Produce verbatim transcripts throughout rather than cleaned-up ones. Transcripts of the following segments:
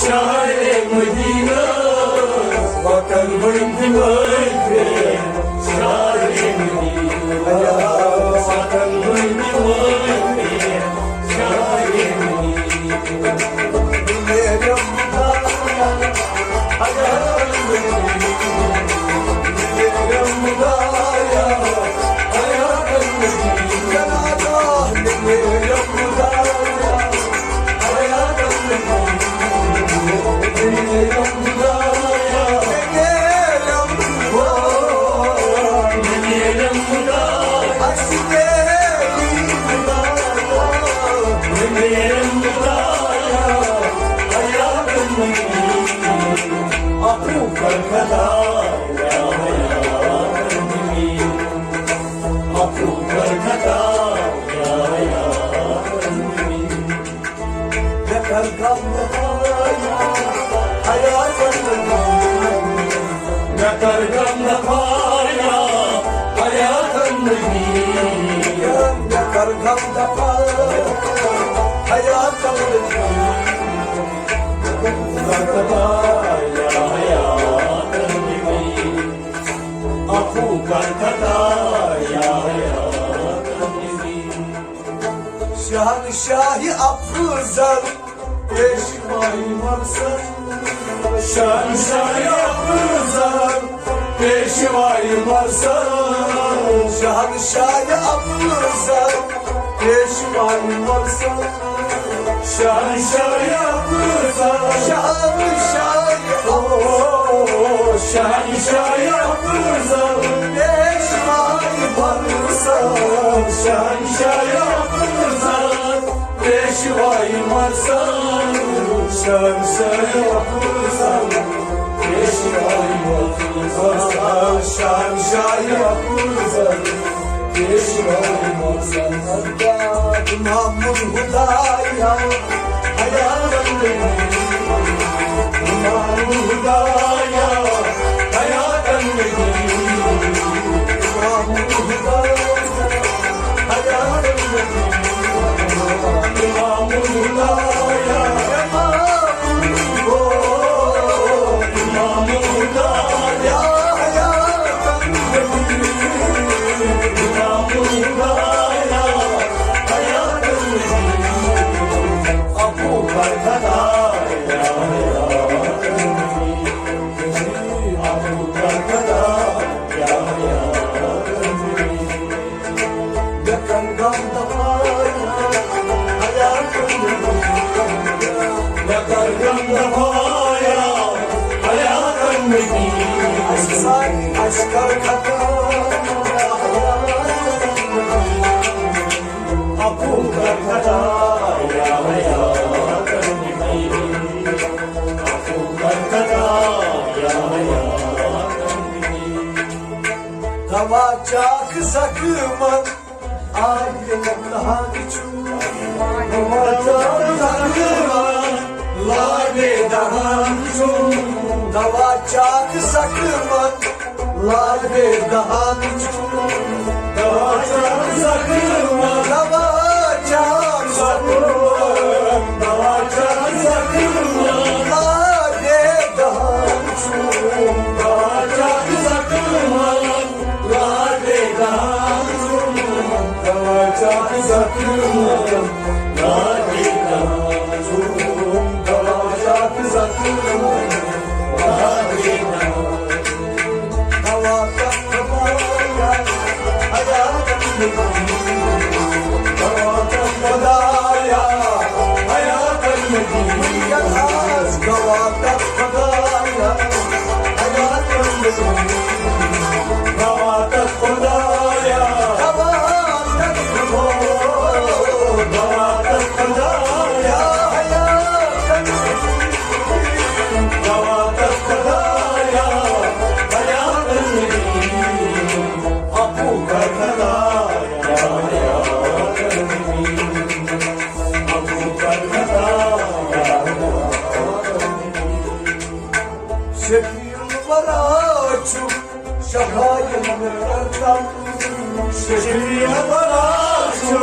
شہر مدینہ، وطن بنتِ مٲفِل۔ شہر مدینہ، وطن بنتِ مٲفِل۔ شہر مدینہ۔ شہنشاہ افضل پیشوائی مرسل۔ شہنشاہ افضل پیشوائی مرسل۔ شہنشاہ افضل پیشوائی مرسل۔ شہنشاہ افضل۔ شہنشاہ۔ او، شہنشاہ افضل پیشوائی مرسل۔ شہنشاہ افضل پیشوائی مرسل۔ شہنشاہ افضل پیشوائی مرسل۔ شہنشاہ افضل پیشوائی مرسل۔ امام الہدایٰ حیاتاً نبی۔ امام الہدایٰ حیاتاً نبی۔ امام الہدایٰ حیاتاً نبی۔ امام الہدایٰ۔ دوا چاکھ زخمن آگے دہان چھُ۔ دوا چاکھ زخمن لاگے دہان چھُ۔ دوا چاکھ زخمن لاگے دہان چھُ۔ دوا چاکھ زخمن۔ دوا چاکھ زخمن۔ دوا چاکھ زخمن لاگے دہان چھُ۔ دوا چاکھ زخمن۔ شفیع الورا چھُ شفایت مےٚ کرتم۔ شفیع الورا چھُ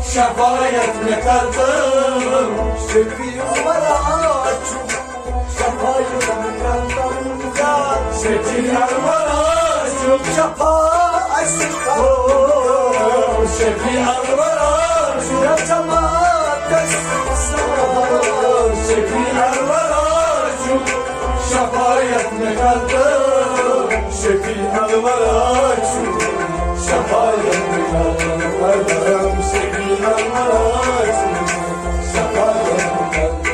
شفایت مےٚ کرتم۔ شفیع الورا چھُ شفیع الورا چھُ، شفا اَسہِ کرو۔ شفیع الورا چھُ، یا جماعتس سلام۔ شفیع الورا چھُ، شفاعت مےٚ کر تہٕ۔ شفیع الورا چھُ، شفاعت مےٚ کر تہٕ۔ شفیع الورا چھُ، شفاعت مےٚ کر تہٕ۔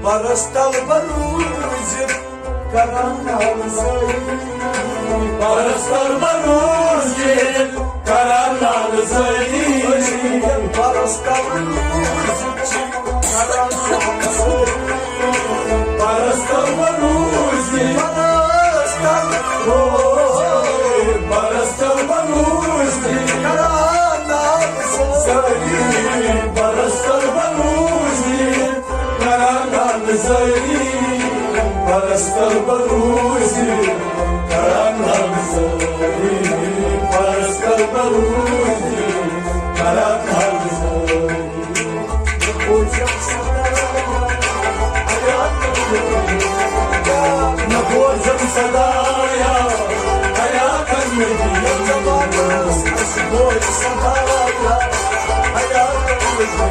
برس تل بروزِ کران نالہٕ زٲری۔ برس تل بروزِ کران نالہٕ زٲری۔ برس تل بروزِ کران نالہٕ زٲری۔ برس تل بروزِ۔ برس تل بروزِ۔ برس تل بروزِ کران نالہٕ زٲری۔ برس تل بروزِ کران نالہٕ زٲری، برس تل بروزِ کران نالہٕ زٲری، برس تل بروزِ کران نالہٕ زٲری۔ نہ بوزم صدایا، حیاتن نبی زمانس، اَسہِ بوزِ صدایا، حیاتن نبی۔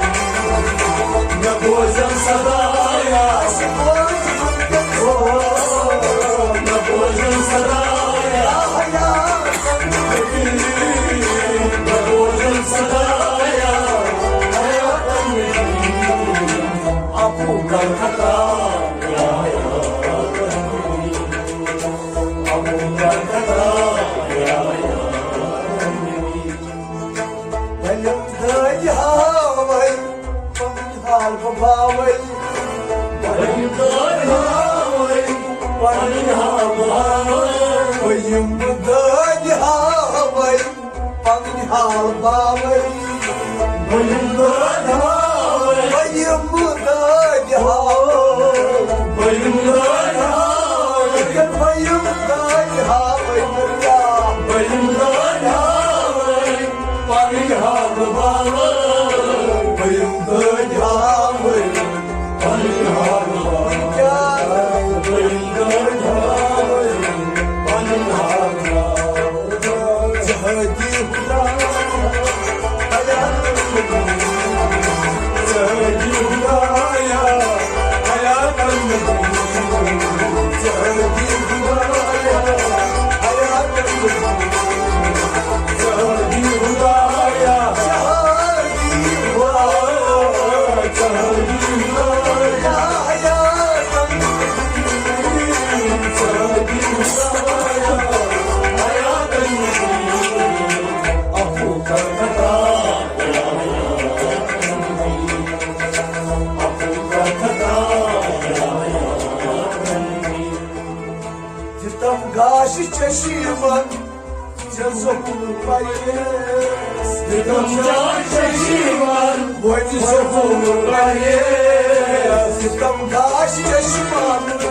نہ بوزم صدایا، اَسہِ بوزِ وٕنکیٚن، او، نہ بوزم صدایا، حیاتن نبی۔ نہ بوزم صدایا، حیاتن نبی۔ ابو کرکتا۔ بلم دٲدۍ ہاوے پنٕنۍ حال بہٕ باوے۔ بلم دٲدۍ ہاوے پنٕنۍ حال بہٕ باوے۔ بہٕ یِمہٕ دٲدۍ ہاوے پنٕنۍ حال باوے۔ بہٕ یِمہٕ دٲدۍ ہاوے۔ بہٕ یِمہٕ دٲدۍ ہاوے۔ بہٕ یِمہٕ دٲدۍ ہاوے۔ بہٕ یِمہٕ دٲدۍ ہاوے، مُریا۔ بہٕ یِمہٕ دٲدۍ ہاوے۔ پنٕنۍ حال باوے۔ بہٕ یِمہٕ دٲدۍ ہاوے۔ پنٕنۍ حال باوے۔ بہٕ یِمہٕ دٲدۍ ہاوے۔ پنٕنۍ حال باوے۔ ژٕ ہٲدی خدایا، حیاتن نبی۔ ژٕ ہٲدی خدایا، حیاتن نبی۔ ژٕ ہٲدی خدایا، حیاتن نبی۔ ژٕ ہٲدی خدایا، ژٕ ہٲدی خدایا، ژٕ ہٲدی خدایا، حیاتن نبی۔ ژٕ ہٲدی خدایا، حیاتن نبی۔ دِتم گاش چشمن ژےٚ ظہور پرہیز۔ دِتم گاش چشمن وۄنۍ ظہور پرہیز۔ دِتم گاش چشمن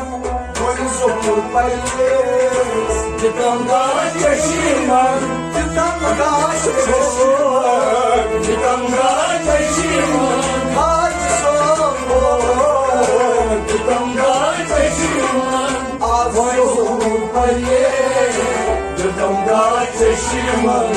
وۄنۍ ظہور پرہیز۔ دِتم گاش چشمن، دِتم گاش چشمن، دِتم گاش چشمن، حاج صٲب، دِتم گاش چشمن، آز ظہور پرہیز۔ دِتم گاش چشمن،